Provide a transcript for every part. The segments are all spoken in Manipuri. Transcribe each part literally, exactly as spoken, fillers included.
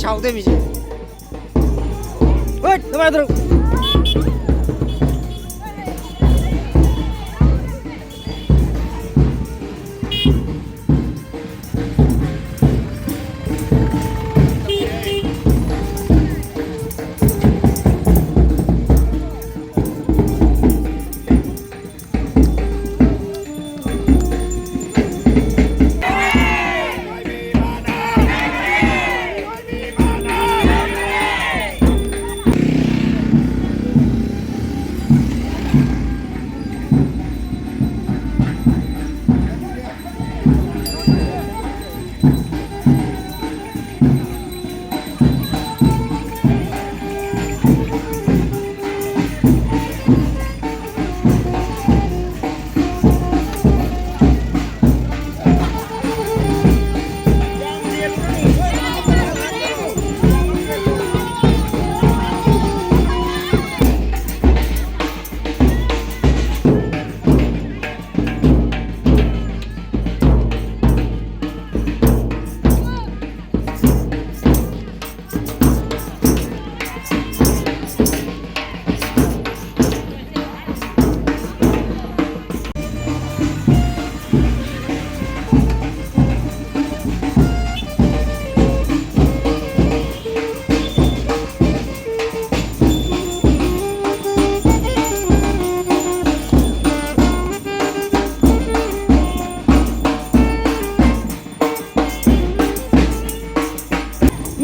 ꯁꯥꯎꯗꯣꯏ ꯃꯤꯁꯦ꯫ ꯍꯣꯏ, ꯅꯨꯡꯉꯥꯏꯇ꯭ꯔꯣ?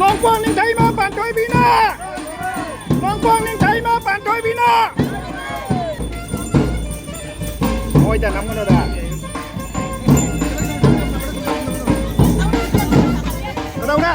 ꯅꯣꯡꯄꯣꯛ ꯅꯤꯡꯊꯩꯃ ꯄꯥꯟꯊꯣꯏꯕꯤꯅ! ꯅꯣꯡꯄꯣꯛ ꯅꯤꯡꯊꯩꯃ ꯄꯥꯟꯊꯣꯏꯕꯤꯅ! ꯃꯣꯏꯗ ꯅꯝꯒꯅꯨꯗ꯫ ꯀꯗꯧꯔꯦ?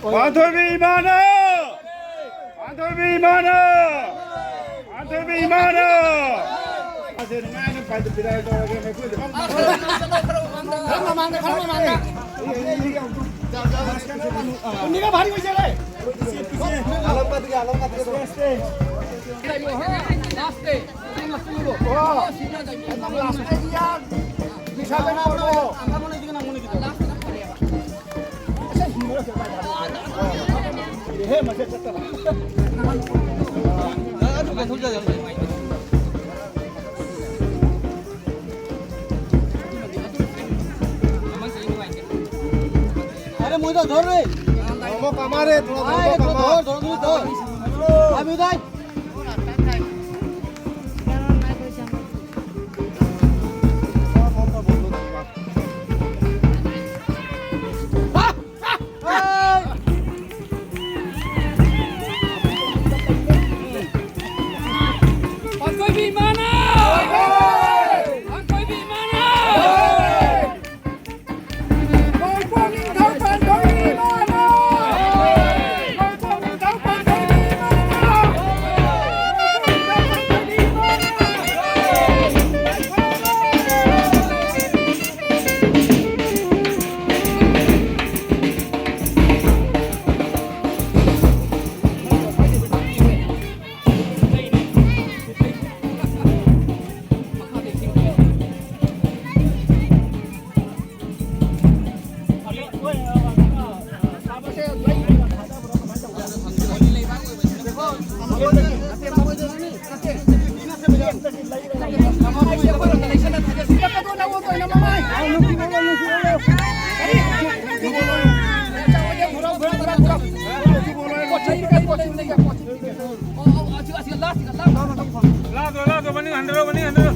ꯄꯥꯟꯊꯣꯏꯕꯤ ꯏꯃꯥꯅ! ꯄꯥꯟꯊꯣꯏꯕꯤ ꯏꯃꯥꯅ! ꯄꯥꯟꯊꯣꯏꯕꯤ ꯏꯃꯥꯅ! ꯑꯁꯦ ꯅꯨꯡꯉꯥꯏꯅ ꯄꯥꯟꯊꯣꯏꯕꯤꯗ ꯇꯧꯔꯒꯦ, ꯃꯩꯐꯨꯗ꯫ ꯈꯔ ꯃꯃꯥꯡꯗ, ꯈꯔ ꯃꯃꯥꯡꯗ꯫ ꯎꯟꯅꯤꯒ ꯚꯥꯔꯤ ꯑꯣꯏꯖꯔꯦ꯫ ꯑꯂꯝ ꯀꯠꯀꯦ, ꯑꯂꯝ ꯀꯠꯀꯦ꯫ अरे मुझे तो धर रे। धमक हमारे, थोड़ा भाई, धमक तो हमारे। धर, धर, धर, धर। अभी उधर। ꯂꯥꯛꯑꯣ, ꯂꯥꯛꯑꯣ, ꯃꯅꯤꯡ ꯍꯟꯗꯔꯣ, ꯃꯅꯤꯡ ꯍꯟꯗꯔꯣ꯫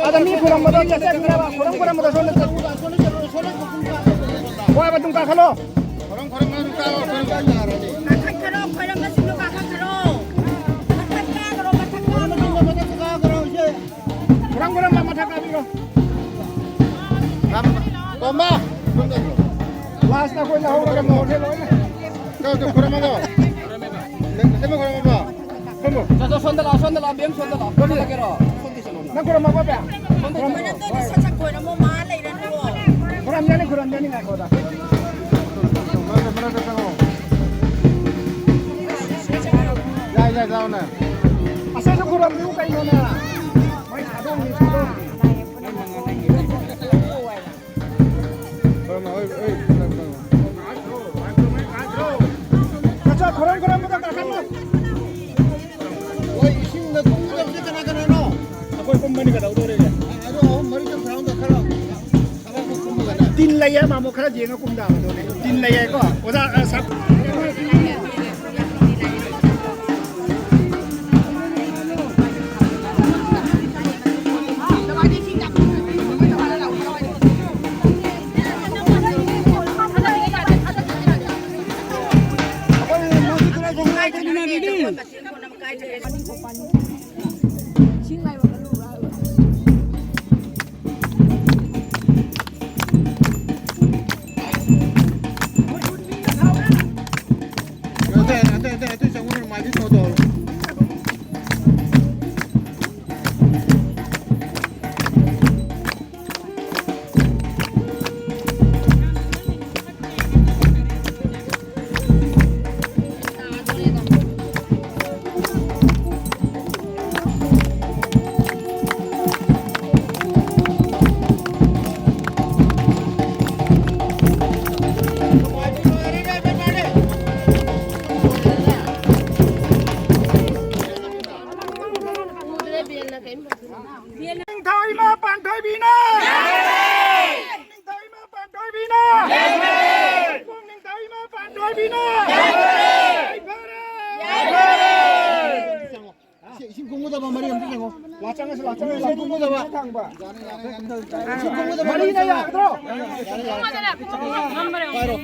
ꯑꯗ ꯃꯤ ꯈꯨꯔꯝꯕꯗꯣ ꯆꯠꯆꯈꯤꯅꯕ, ꯈꯨꯔꯝ ꯈꯨꯔꯝꯕꯗꯣ ꯁꯣꯝꯗ ꯆꯠ-, ꯍꯣꯏ, ꯃꯇꯨꯡ ꯀꯥꯈꯠꯂꯣ꯫ ꯈꯨꯔꯝ ꯈꯨꯔꯝ ꯃꯇꯨꯡ ꯀꯥꯈꯠꯂꯣ꯫ ꯀꯥꯈꯠꯈ꯭ꯔꯣ, ꯈꯨꯔꯝꯕꯁꯤꯡꯗꯣ ꯀꯥꯈꯠꯈ꯭ꯔꯣ꯫ ꯃꯊꯛ ꯀꯥꯈ꯭ꯔꯣ, ꯃꯊꯛ ꯀꯥꯈ꯭ꯔꯣ꯫ ꯈꯨꯔꯝ ꯈꯨꯔꯝꯕ ꯃꯊꯛ ꯀꯥꯕꯤꯔꯣ꯫ ꯇꯣꯝꯕ! ꯂꯥꯁꯇ ꯑꯩꯈꯣꯏ ꯂꯧꯍꯧꯔꯒ ꯃꯣꯔꯦ ꯂꯣꯏꯅ꯫ ꯇꯧ, ꯇꯧ, ꯈꯨꯔꯝꯃꯒ꯫ ꯅꯪ ꯈꯨꯔꯝꯃꯕꯣ? ꯈꯨꯔꯝꯃꯣ꯫ ꯆꯠꯂꯣ, ꯁꯣꯝꯗ ꯂꯥꯛꯑꯣ, ꯁꯣꯝꯗ ꯂꯥꯛꯑꯣ, ꯕꯦꯝ, ꯁꯣꯝꯗ ꯂꯥꯛꯑꯣ꯫ ꯁꯣꯝꯗ ꯂꯥꯛꯀꯦꯔꯣ? ꯁꯣꯝꯗ ꯆꯠꯂꯣ, ꯅꯪ꯫ ꯅꯪ ꯈꯨꯔꯝꯃꯕꯣ, ꯕꯦꯝ? ꯁꯣꯝꯗ ꯆꯠꯂꯣ꯫ ꯈꯨꯔꯝꯖꯅꯤ, ꯈꯨꯔꯝꯖꯅꯤ, ꯉꯥꯏꯈꯣꯗ꯫ ꯃꯔꯛꯇ, ꯃꯔꯛꯇ ꯆꯪꯉꯣ꯫ ꯌꯥꯏ, ꯌꯥꯏ, ꯂꯥꯎꯅꯦ꯫ ꯑꯁꯤꯁꯨ ꯈꯨꯔꯝꯕꯤꯌꯨ ꯀꯩꯅꯣꯅꯦ꯫ ꯃꯣꯏ ꯊꯥꯗꯣꯛꯑꯝꯃꯤ, ꯊꯥꯗꯣꯛꯑꯝꯃꯤ꯫ ꯈꯨꯔꯝ ꯈꯨꯔꯝꯕꯗ ꯀꯥꯈꯠꯂꯨ꯫ ꯍꯣꯏ, ꯏꯁꯤꯡꯗ ꯀꯨꯝꯒꯗꯕꯁꯦ ꯀꯅꯥ ꯀꯅꯥꯅꯣ? ꯑꯩꯈꯣꯏ ꯀꯨꯝꯕꯅꯤ ꯀꯩꯗꯧꯗꯧꯔꯤꯒꯦ? ꯑꯗꯣ ꯑꯍꯨꯝ ꯃꯔꯤ ꯆꯪ ꯁꯥꯔꯝꯗ ꯈꯔ ꯊꯕꯛ ꯀꯨꯝꯃꯒꯅꯦ꯫ ꯇꯤꯟ ꯂꯩꯌꯦ, ꯃꯥꯃꯣ ꯈꯔ ꯌꯦꯡꯉ ꯀꯨꯝ ꯇꯥꯕꯗꯨꯅꯦ꯫ ꯇꯤꯟ ꯂꯩꯌꯦꯀꯣ꯫ ꯑꯣꯖꯥ, ꯑ, ꯁꯥ-, ꯏꯁꯤꯡ ꯀꯨꯝꯒꯗꯕ ꯃꯔꯤ ꯑꯝꯇ ꯌꯦꯡꯉꯣ꯫ ꯏꯁꯤꯡ ꯀꯨꯝꯒꯗꯕ꯫ ꯏꯁꯤꯡ ꯀꯨꯝꯒꯗꯕ ꯃꯔꯤ ꯑꯝꯇ ꯌꯦꯡꯉꯣ꯫ ꯄꯥꯏꯔꯣ꯫